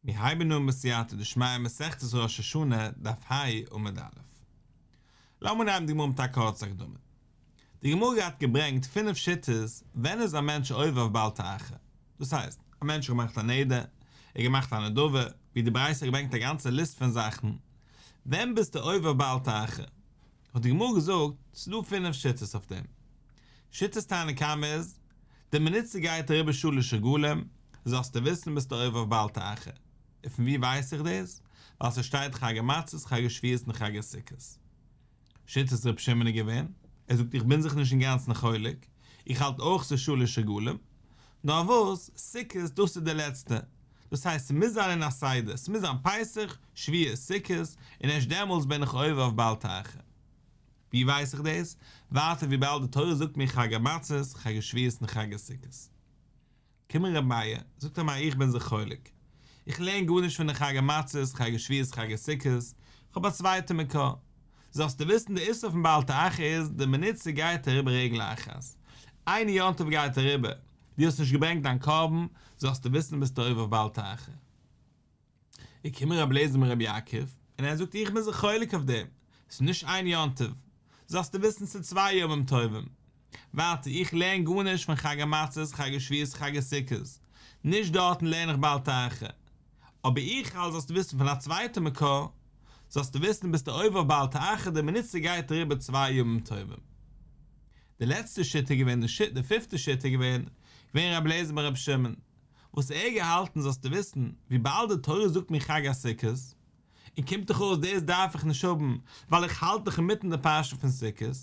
מיר הייבן אן בסייעתא דשמיא מסכת ראש השנה, דף ה עמוד א'. לאמיר נעמען די גמרא מיט א קורצע הקדמה. די גמרא האט געברענגט פינף שיטות ווען איז א מענטש עובר אויף בל תאחר. דאס הייסט, א מענטש האט געמאכט א נדר, ער האט געמאכט א נדבה, ווי די ברייתא האט געברענגט א גאנצע ליסט פון זאכן, ווען ביסטו עובר אויף בל תאחר? האט די גמרא געזאגט, ס'איז דא פינף שיטות אויף דעם. שיטת תנא קמא איז, די מינוט ס'גייט אריבער שלש רגלים, זאלסטו וויסן ביסטו עובר אויף בל תאחר. און פון ווי ווייס איך דאס? ווייל ס'שטייט חג המצות, חג השבועות און חג הסוכות. שיטת ר' שמעון איז געווען, ער זאגט איך בין זיך נישט אינגאנצן חולק, איך האלט אויך ס'איז שלש רגלים, נאר וואס, סוכות דאס איז די לעצטע, דאס הייסט ס'מוז זיין אין א סדר, ס'מוז זיין פסח, שבועות, סוכות, און ערשט דעמאלטס בין איך עובר אויף בל תאחר. ווי ווייס איך דאס? ווייטער וויבאלד די תורה זאגט מיר חג המצות, חג השבועות און חג הסוכות. קומט ר' מאיר, זאגט ר' מאיר איך בין זיך חולק. איך לערן גארנישט פון די חג המצות, חג השבועות, חג הסוכות, איך האב א צווייטע מקור. זאלסטו וויסן די איסור פון בל תאחר איז די מינוט ס'גייט אריבער רגל אחת. איין יום טוב גייט אריבער, דו האסט נישט געברענגט דיין קרבן, זאלסטו וויסן ביסטו עובר אויף בל תאחר. איז געקומען רבי אליעזר בן רבי יעקב, און ער זאגט איך בין זיך חולק אויף דעם, ס'איז נישט איין יום טוב, זאלסטו וויסן ס'איז צוויי ימים טובים. ווייטער, איך לערן גארנישט פון חג המצות, חג השבועות, חג הסוכות, נישט דארטן לערן איך בל תאחר. אבער איך האלט זאלסטו וויסן פון א צווייטע מקור, זאלסטו וויסן ביסטו עובר אויף בל תאחר די מינוט ס'גייט אריבער צוויי ימים טובים. די לעצטע שיטה איז געווען די פיפטע שיטה איז געווען געווען רבי אליעזר בן רבי שמעון, וואס ער האט געהאלטן זאלסטו וויסן, וויבאלד די תורה זאגט מיר חג הסוכות, און קומט דאך אויס דאס דארף איך נישט האבן, ווייל איך האלט דאך אינמיטן די פרשה פון סוכות,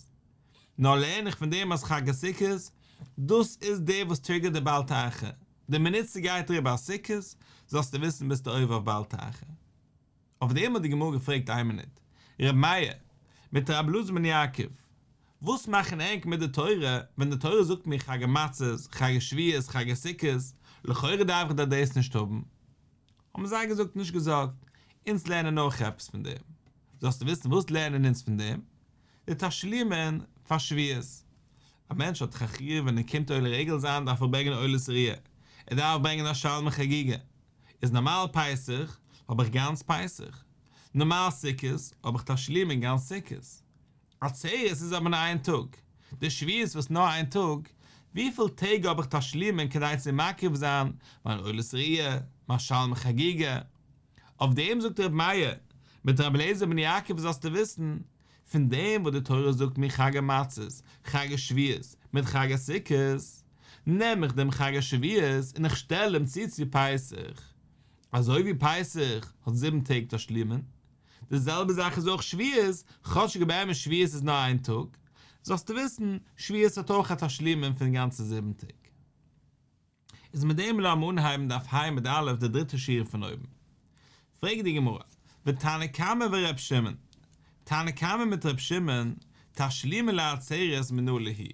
נאר לערן איך פון דעם אז חג הסוכות, דאס איז דער וואס טריגערט די בל תאחר, די מינוט ס'גייט אריבער א סוכות, זאלסטו וויסן ביסטו עובר אויף בל תאחר. אויף דעם האט די גמרא געפרעגט איין מינוט, ר' מאיר מיט ר' אלעזר בן יעקב, וואס מאכן ענק מיט די תורה, ווען די תורה זאגט מיר חג המצות, חג השבועות, חג הסוכות, לכאורה דארף איך דאך דאס נישט האבן? האבן זיי געזאגט נישט געזארגט, אונז לערנען אויך עפעס פון דעם. זאלסטו וויסן וואס לערנען אונז פון דעם? די תשלומין פאר שבועות. א מענטש האט דאך א חיוב ווען ער קומט עולה רגל זיין דארף ער ברענגען עולת ראיה, ער דארף ברענגען א שלמי חגיגה, איז נארמאל פסח האב איך גאנץ פסח, נארמאל סוכות האב איך תשלומין גאנץ סוכות, עצרת איז אבער נאר איין טאג, די שבועות וואס נאר איין טאג, וויפיל טעג האב איך תשלומין כדי צו מקריב זיין מיין עולת ראיה, מיין שלמי חגיגה? אויף דעם זאגט ר' מאיר מיט ר' אליעזר בן יעקב זאלסטו וויסן, פון דעם וואס די תורה זאגט מיר חג המצות, חג השבועות, מיט חג הסוכות, נעם איך דעם חג השבועות און איך שטעל אים צו צו פסח, אזוי ווי פסח האט זיבן טעג תשלומין, די זעלבע זאך איז אויך שבועות, כאטשיג באמת שבועות איז נאר איין טאג, זאלסטו וויסן, שבועות האט אויך א תשלומין פון גאנצע זיבן טעג. איז מיט דעם לאמיר אנהייבן דף ה' עמוד א' די דריטע שורה פון אויבן. פרעגט די גמרא, ותנא קמא ור' שמעון, תנא קמא מיט ר' שמעון, תשלומין לעצרת מנא להו.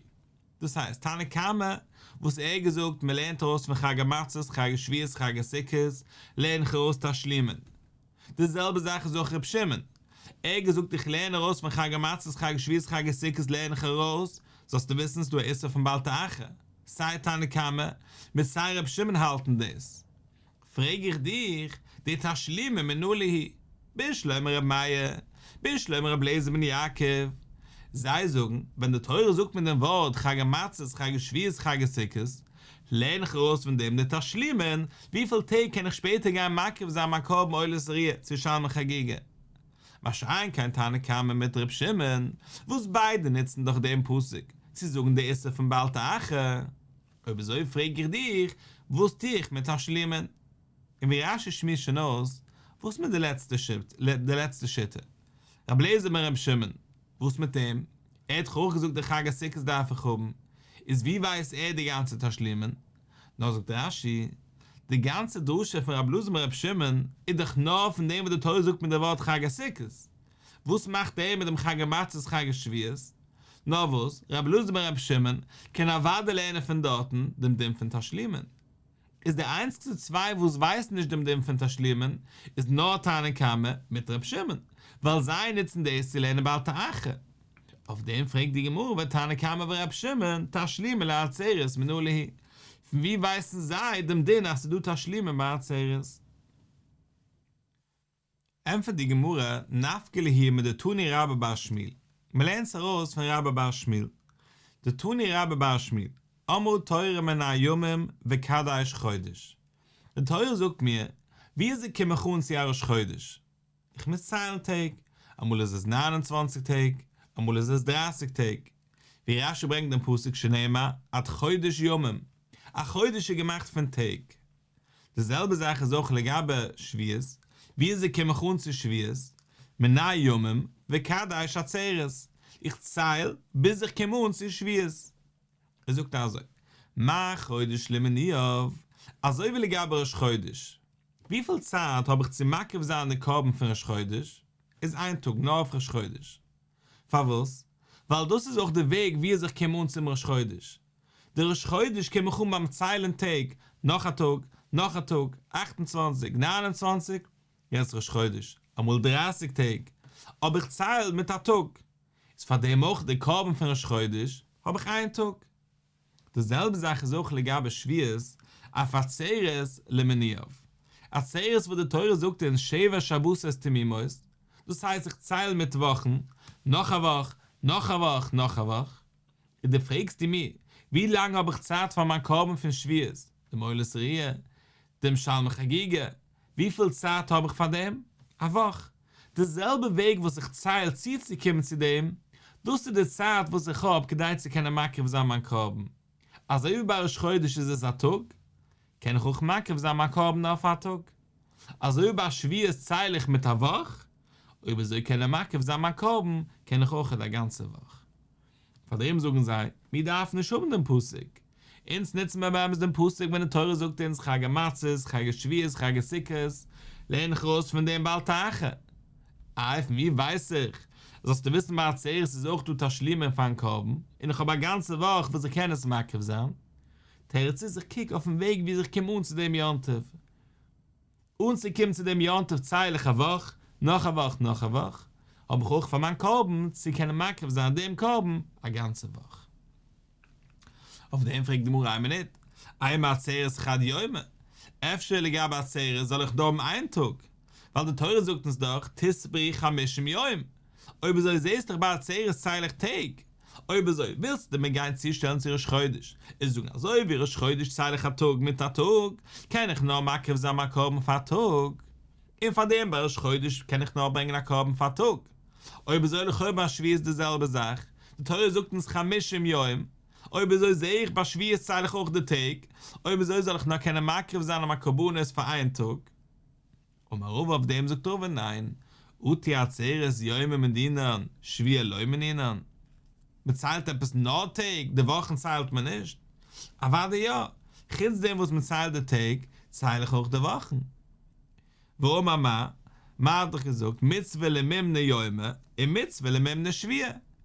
דאס הייסט, תנא קמא, וואס ער האט געזאגט, מען לערנט ארויס פון חג המצות, חג השבועות, חג הסוכות, לערן איך ארויס תשלומין. די זעלבע זאך איז אויך ר' שמעון, ער האט געזאגט איך לערן ארויס פון חג המצות חג השבועות חג הסוכות לערן איך ארויס, זאלסטו וויסן ס'דא א איסור פון בל תאחר, סיי תנא קמא מיט סיי ר' שמעון האלטן דאס. פרעג איך דיך, די תשלומין מנא להו, בשלמא ר' מאיר, בשלמא ר' אליעזר בן יעקב, זיי זאגן, ווען די תורה זאגט מיר דעם ווארט חג המצות חג השבועות חג הסוכות, לערן איך ארויס פון דעם די תשלומין, וויפיל טעג קען איך שפעטער גיין מקריב זיין מיין קרבן עולת ראיה צו שלמי חגיגה? מה שאין כן תנא קמא מיט ר' שמעון, וואס ביידע נוצן דאך דעם פסוק צו זאגן די איסור פון בל תאחר. אויב אזוי פרעג איך דיך, וואס טו איך מיט תשלומין? און ווי רש"י שמועסט שוין אויס, וואס מיט די לעצטע שיטה? רבי אליעזר בן רבי שמעון, וואס מיט אים? ער האט דאך אויך געזאגט די חג הסוכות דארף איך האבן, איז ווי ווייסט ער די גאנצע תשלומין? נאר זאגט רש"י, די גאנצע דרשה פון רבי אלעזר בן רבי שמעון איז דאך נאר פון דעם וואס די תורה זאגט מיט די ווארט חג הסוכות, וואס מאכט ער מיט דעם חג המצות חג השבועות? נאר וואס, רבי אלעזר בן רבי שמעון קען אוודאי לערנען פון דארטן דעם דין פון תשלומין. איז די איינציגסטע צוויי וואס ווייסן נישט דעם דין פון תשלומין איז נאר תנא קמא מיט ר' שמעון, ווייל זיי נוצן דאס צו לערנען בל תאחר. אויף דעם פרעגט די גמרא ותנא קמא ור' שמעון תשלומין לעצרת מנא להו, פון ווי ווייסן זיי דעם דין אז ס'איז דא תשלומין ביי עצרת? ענטפערט די גמרא, נפקא להו מדתני רבה בר שמואל, מען לערנט עס ארויס פון רבה בר שמואל, דתני רבה בר שמואל, אמרה תורה מנה ימים וקדש חודש, די תורה זאגט מיר, ווי אזוי קום איך אן צו א ראש חודש? איך מוז ציילן טעג, אמאל איז עס ניין און צוואנציג טעג, אמאל איז עס דרייסיג טעג, ווי רש"י ברענגט דעם פסוק שנאמר עד חודש ימים, א חודש איז געמאכט פון טעג. די זעלבע זאך איז אויך לגבי שבועות, ווי אזוי קום איך אן צו שבועות? מנה ימים וקדש עצרת, איך צייל ביז איך קום אן צו שבועות. ער זאגט אזוי, מה חודש למנויו, אזוי ווי לגבי ראש חודש, וויפיל צייט האב איך צו מקריב זיין די קרבן פון ראש חודש? איז איין טאג נאר אויף ראש חודש. פארוואס? ווייל דאס איז אויך די וועג ווי אזוי איך קום אן צום ראש חודש. די ראש חודש קום איך אן ביים ציילן טעג, נאך א טאג, נאך א טאג, 28, 29, יעצט ראש חודש, אמאל דרייסיג טעג, אבער איך צייל מיט א טאג. איז פאר דעם אויך די קרבן פון ראש חודש האב איך איין טאג. די זעלבע זאך איז אויך לגבי שבועות, אף עצרת למנויו. עצרת וואס די תורה זאגט אונז שבע שבתות תמימות, דאס הייסט איך צייל מיט וואכן, נאך א וואך, נאך א וואך, נאך א וואך. און דו פרעגסט דו מיר, ווי לאנג האב איך צייט פאר מיין קרבן פון שבועות, דעם עולת ראיה, דעם שלמי חגיגה, וויפיל צייט האב איך פאר דעם? א וואך. די זעלבע וועג וואס איך צייל צוצוקומען צו דעם, דאס איז די צייט וואס איך האב כדי צו קענען מקריב זיין מיין קרבן. אזוי ווי ביי ראש חודש איז עס א טאג, קען איך אויך מקריב זיין מיין קרבן אויף א טאג. אזוי ווי ביי שבועות צייל איך מיט א וואך, אויב אזוי קען איך מקריב זיין מיין קרבן, קען איך אויך א גאנצע וואך. פאר דעם זאגן זיי, מיר דארפן נישט האבן דעם פסוק, אונז נוצן מיר באמת דעם פסוק ווען די תורה זאגט אונז חג המצות, חג השבועות, חג הסוכות, לערן איך ארויס פון דעם בל תאחר. איי פון ווי ווייס איך? זאלסטו וויסן ביי עצרת איז אויך דא תשלומין פארן קרבן, און איך האב א גאנצע וואך וואס איך קען עס מקריב זיין. תירוץ איז איך קוק אויפן וועג ווי איך קום אן צו דעם יום טוב. אנצוקומען צו דעם יום טוב צייל איך א וואך, נאך א וואך, נאך א וואך, האב איך אויך פאר מיין קרבן צו קענען מקריב זיין דעם קרבן א גאנצע וואך. אויף דעם פרעגט די גמרא איין מינוט, אימא עצרת חד יומא, אפשר לגבי עצרת זאל איך דא האבן איין טאג, ווייל די תורה זאגט אונז דאך תספרו חמישים יום, אויב אזוי זעסט דאך ביי עצרת צייל איך טעג, אויב אזוי ווילסטו מיר גיין צושטעלן צו ראש חודש, און זאגן אזוי ווי ראש חודש צייל איך א טאג מיט א טאג, קען איך נאר מקריב זיין מיין קרבן פאר א טאג, און פאר דעם ביי ראש חודש קען איך נאר ברענגען א קרבן פאר א טאג. אויב אזוי לכאו' ביי שבועות די זעלבע זאך, די תורה זאגט אונז חמישים יום, אויב אזוי זעה איך ביי שבועות צייל איך אויך די טעג, אויב אזוי זאל איך נאר קענען מקריב זיין מיין קרבנות פאר איין טאג. אמר רבא אויף דעם זאגט רבא ניין, אטו עצרת יומי מנינן, שבועי לא מנינן. מען ציילט עפעס נאר טעג, די וואכן ציילט מען נישט? אוודאי יא, חוץ דעם וואס מען ציילט די טעג, צייל איך אויך די וואכן. והאמר מר, מר האט דאך געזאגט מצוה למימני יומי און מצוה למימני שבועי,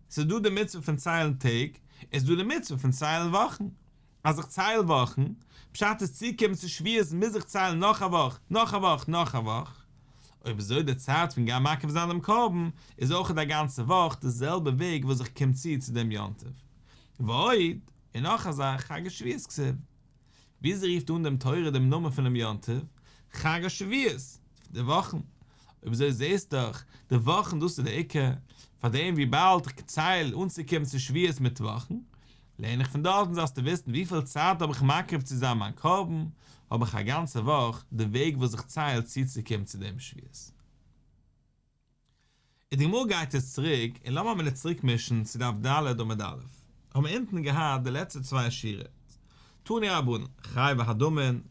ס'איז דא די מצוה פון ציילן טעג, און ס'איז דא די מצוה פון ציילן וואכן. אז איך צייל וואכן, פשט איז צוקומען צו שבועות מוז איך ציילן נאך א וואך, נאך א וואך, נאך א וואך. אויב אזוי די צייט פון גיין מקריב זיין דעם קרבן איז אויך א גאנצע וואך די זעלבע וועג וואס איך קום צו צו דעם יום טוב. ועוד, און נאך א זאך, חג השבועות כתיב. וויאזוי רופט אן דעם תורה דעם נאמען פונעם יום טוב? חג השבועות, די וואכן. אויב אזוי זעסט דאך, די וואכן דאס איז די עיקר, פארדעם וויבאלד איך צייל אנצוקומען צו שבועות מיט וואכן, לערן איך פון דארטן זאלסטו וויסן וויפיל צייט האב איך מקריב צו זיין מיין קרבן, האב איך א גאנצע וואך די וועג וואס איך צייל צוצוקומען צו דעם שבועות. און די גמרא גייט יעצט צוריק, און לאמיר א מינוט צוריק מישן צו דף ד' עמוד א', האבן מיר אונטן געהאט די לעצטע צוויי שורות, תנו רבנן, חייבי הדמין,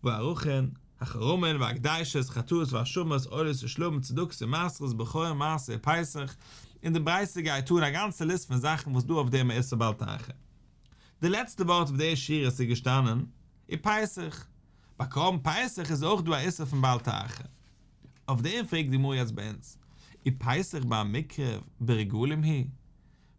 והערכין, החרמין והקדישות, חטאות ואשמות, עולות ושלמים, צדקות ומעשרות, בכורים מעשר ופסח, און די ברייתא גייט אן א גאנצע ליסט פון זאכן וואס דא אויף דעם א איסור בל תאחר. די לעצטע ווארט אויף די שורות איז געשטאנען, ופסח. ביי קרבן פסח איז אויך דא א איסור פון בל תאחר. אויף דעם פרעגט די גמרא יעצט ביי אונז, ופסח בר מיקרב ברגלים הוא?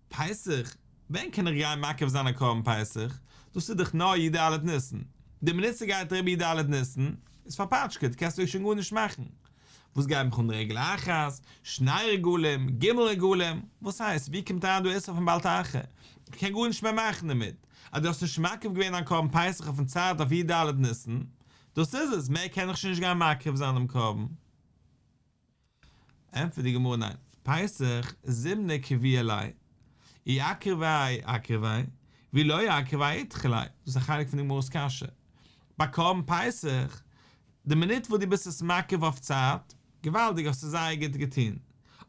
פסח, ווען קען איך גיין מקריב זיין א קרבן פסח? דאס איז דאך נאר י ד ניסן, די מינוט ס'גייט אריבער י ד ניסן, איז פארפאטשקעט, קענסטו שוין גארנישט מאכן. וואס גייט מיך אן רגל אחת, שני רגלים, ג' רגלים, וואס הייסט, ווי קומט אריין דא איסור פון בל תאחר? איך קען גארנישט מער מאכן דערמיט, אז דו האסט נישט מקריב געווען דיין קרבן פסח אויפן צייט אויף י ד ניסן, דאס איז עס, מער קען איך שוין נישט גיין מקריב זיין דעם קרבן. ענטפערט די גמרא ניין, פסח זימנא קביעא ליה, אי אקרביה אקרביה, ואי לא אקרביה אידחי ליה, דאס איז א חלק פון די גמרא'ס קשיא. ביי קרבן פסח, די מינוט וואס דו ביסט עס מקריב אויף צייט, געוואלדיג האסטו זייער גוט געטון,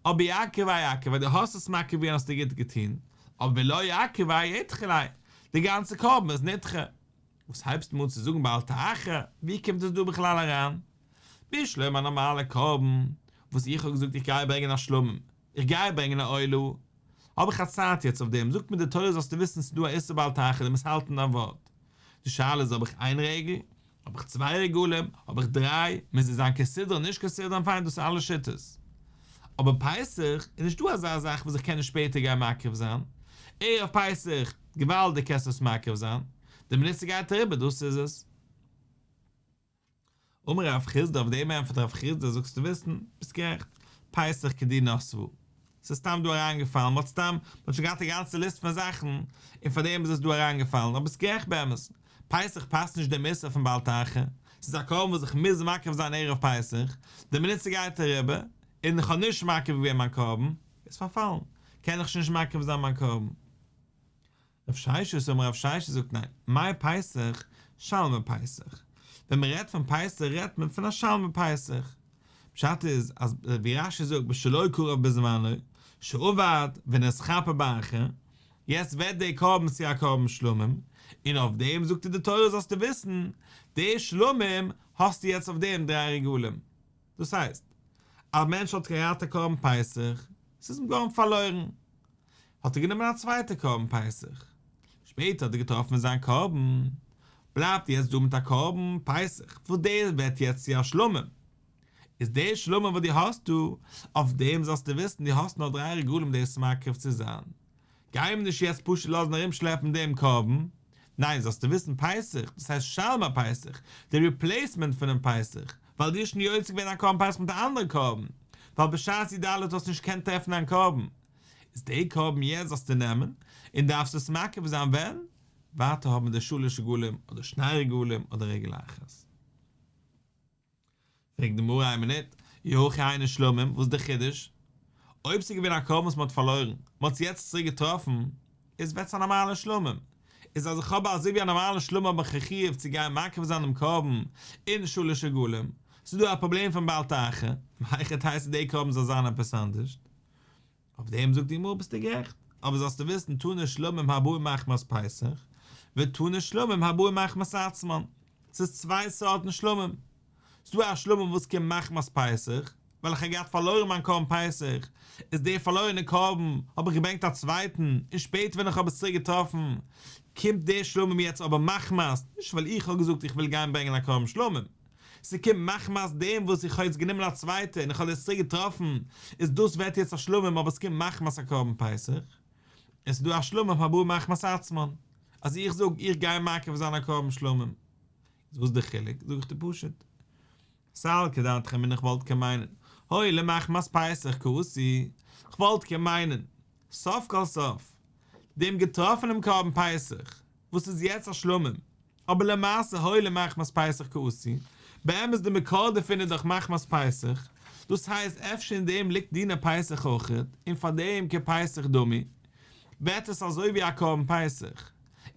אבער אי אקרביה אקרביה דו האסט עס מקריב געווען האסטו גוט געטון, אבער ואי לא אקרביה אידחי ליה, די גאנצע קרבן איז נדחה. וואס הייבסטו מיר אן צו זאגן בל תאחר, ווי קומט עס דא בכלל אריין? בשלמא א נארמאלע קרבן, וואס איך האב געזאגט איך גיי ברענגען א שלמים, איך גיי ברענגען א עולה, האב איך א צייט יעצט אויף דעם, זאגט מיר די תורה זאלסטו וויסן ס'איז דא א איסור בל תאחר דו מוזט האלטן דיין ווארט. די שאלה איז האב איך איין רגל, האב איך צוויי רגלים, האב איך דריי, מוז עס זיין כסדרן נישט כסדרן פיין דאס איז אלע שיטות. אבער פסח איז נישט דא אזא זאך וואס איך קען נישט שפעטער גיין מקריב זיין, ערב פסח, געוואלדיג קענסט עס מקריב זיין, די מינוט ס'גייט אריבער דאס איז עס. אמר רב חסדא אויף דעם ענטפערט רב חסדא זאלסטו וויסן, ביסט גערעכט, פסח כדי נסבה, ס'איז סתם דא אריינגעפאלן, מ'האט סתם, מ'האט שוין געהאט א גאנצע ליסט פון זאכן, און פאר דעם איז עס דא אריינגעפאלן, אבער ביסט גערעכט באמת, פסח פאסט נישט דעם איסור פון בל תאחר, ס'איז א קרבן וואס איך מוז מקריב זיין ערב פסח, די מינוט ס'גייט אריבער, און איך האב נישט מקריב געווען מיין קרבן, איז פארפאלן, קען איך שוין נישט מקריב זיין מיין קרבן. רב ששת אמר רב ששת זאגט ניין, מאי פסח, שלמי פסח. ווען מען רעדט פון פסח רעדט מען פון א שלמי פסח. פשט איז אז ווי רש"י זאגט בשלא קרב בזמנו, שאבד ונתכפר באחר, יעצט ווערט דער קרבן צו א קרבן שלמים, און אויף דעם זאגט דיר די תורה זאלסטו וויסן, די שלמים האסטו יעצט אויף דעם דריי רגלים. דאס הייסט, א מענטש האט געהאט א קרבן פסח, ס'איז אים געווארן פארלוירן, האט ער גענומען א צווייטע קרבן פסח, שפעטער האט ער געטראפן זיין קרבן, בלייבט יעצט דא מיט א קרבן פסח וואס דער ווערט יעצט צו א שלמים, איז דער שלמים וואס דו האסט דא, אויף דעם זאלסטו וויסן דו האסט נאר דריי רגלים דאס מקריב צו זיין, גיי אים נישט יעצט פשוט לאזן ארום שלעפן דעם קרבן, ניין זאלסטו וויסן פסח, דאס הייסט שלמי פסח, די ריפלעיסמענט פונעם פסח, ווייל דו האסט שוין יוצא געווען א קרבן פסח מיט א אנדערע קרבן, ווייל בשעת י"ד האסטו נישט געקענט טרעפן דיין קרבן, איז די קרבן יעצט זאלסטו נעמען, און דארפסט עס מקריב זיין ווען? ווייטער האבן די שלש רגלים אדער שני רגלים אדער רגל אחת. פרעגט די גמרא איין מינוט, אי הכי היינו שלמים, וואס איז די חידוש? אויב ס'איז געווען א קרבן וואס מ'האט פארלוירן, מ'האט עס יעצט צוריק געטראפן, איז ווערט עס א נארמאלע שלמים. איז אז איך האב אזוי ווי א נארמאלע שלמים האב איך א חיוב צו גיין מקריב זיין דעם קרבן אין שלש רגלים, ס'איז דא א פראבלעם פון בל תאחר, מהיכי תיתי די קרבן זאל זיין עפעס אנדערש? אויף דעם זאגט די גמרא ביסטו גערעכט, אבער זאלסטו וויסן תנא שלמים הבאים מחמת פסח, ותנא שלמים הבאים מחמת עצמן, ס'איז צוויי סארטן שלמים, ס'דא א שלמים וואס קומט מחמת פסח, ווייל איך האב געהאט פארלוירן מיין קרבן פסח, איז דער פארלוירענע קרבן האב איך געברענגט א צווייטן, און שפעטער ווען איך האב עס צוריק געטראפן, קומט דער שלמים יעצט אבער מחמת, נישט ווייל איך האב געזאגט איך וויל גיין ברענגען א קרבן שלמים, ס'קומט מחמת דעם וואס איך האב יעצט גענומען א צווייטע און איך האב דאס צוריק געטראפן, איז דאס ווערט יעצט א שלמים אבער ס'קומט מחמת א קרבן פסח, און ס'איז דא א שלמים הבא מחמת עצמן, אז איך זאג איך גיי מקריב זיין א קרבן שלמים, איז וואס די חילוק? זאג איך דיר פשוט, סלקא דעתך אמינא איך וואלט קען מיינען, הואיל ומחמת פסח קאתי, כ'וואלט קען מיינען, סוף כל סוף, דעם געטראפענעם קרבן פסח, וואס איז יעצט א שלמים, אבער למעשה הואיל ומחמת פסח קאתי, באמת די מקור דערפון איז דאך מחמת פסח, דאס הייסט אפשר אין דעם ליגט דיני פסח אויכעט, און פאר דעם כפסח דמי, ווערט עס אזוי ווי א קרבן פסח,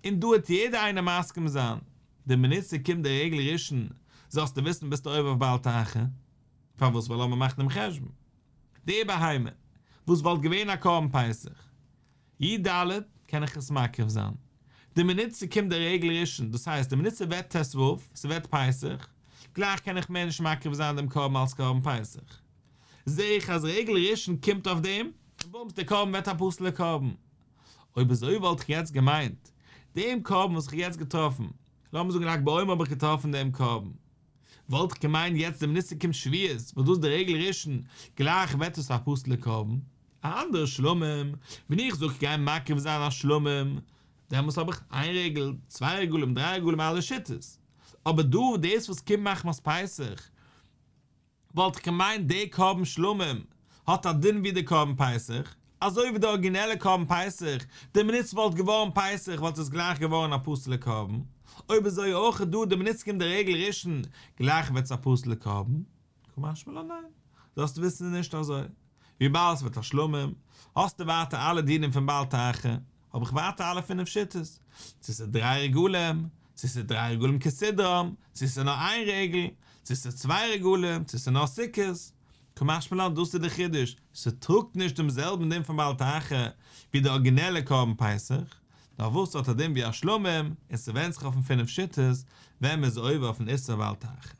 און דא וועט יעדער איינער מסכים זיין, די מינוט ס'קומט די רגל ראשון, זאלסטו וויסן ביסטו עובר אויף בל תאחר, פארוואס ווייל לאמיר מאכן דעם חשבון, די בהמה וואס וואלט געווען א קרבן פסח, י"ד קען איך עס מקריב זיין. די מינוט ס'קומט די רגל ראשון, דאס הייסט די מינוט ס'ווערט ט"ו, ס'ווערט פסח, גלייך קען איך מער נישט מקריב זיין דעם קרבן אלס קרבן פסח. זע איך אז רגל ראשון קומט אויף דעם, און בומס דער קרבן ווערט א פסול'ער קרבן. אויב אזוי וואלט איך יעצט געמיינט, דעם קרבן וואס איך האב יעצט געטראפן, לאמיר זאגן ל"ג בעומר האב איך געטראפן דעם קרבן, וואלט איך געמיינט יעצט די מינוט ס'קומט שבועות, וואס דאס איז די רגל ראשון, גלייך ווערט עס א פסול'ער קרבן. א אנדערע שלמים, ווען איך זאג כ'גיי מקריב זיין א שלמים, דעמאלס האב איך איין רגל, צוויי רגלים, דריי רגלים אלע שיטות. אבער דא דאס וואס קומט מחמת פסח, וואלט איך געמיינט די קרבן שלמים האט א דין ווי די קרבן פסח, אזוי ווי די ארגינעלע קרבן פסח, די מינוט ס'וואלט געווארן פסח וואלט עס גלייך געווארן א פסול'ע קרבן, אויב אזוי אויך דא די מינוט ס'קומט די רגל ראשון, גלייך ווערט עס א פסול'ע קרבן. קא משמע לן ניין, זאלסט וויסן ס'איז נישט אזוי. וויבאלד ס'ווערט א שלמים, האסטו ווייטער אלע דינים פון בל תאחר, האב איך ווייטער אלע פינף שיטות, צו ס'איז דריי רגלים, צו ס'איז דריי רגלים כסדרם, צו ס'איז נאר איין רגל, צו ס'איז צוויי רגלים, צו ס'איז נאר סוכות. קא משמע לן דאס איז די חידוש, ס'טראגט נישט דעם זעלבן דין פון בל תאחר ווי די ארגינעלע קרבן פסח, נאר וואס ס'האט א דין ווי א שלמים, און ס'ווענדט זיך אויפן פינף שיטות ווען מ'איז עובר אויפן איסור בל תאחר.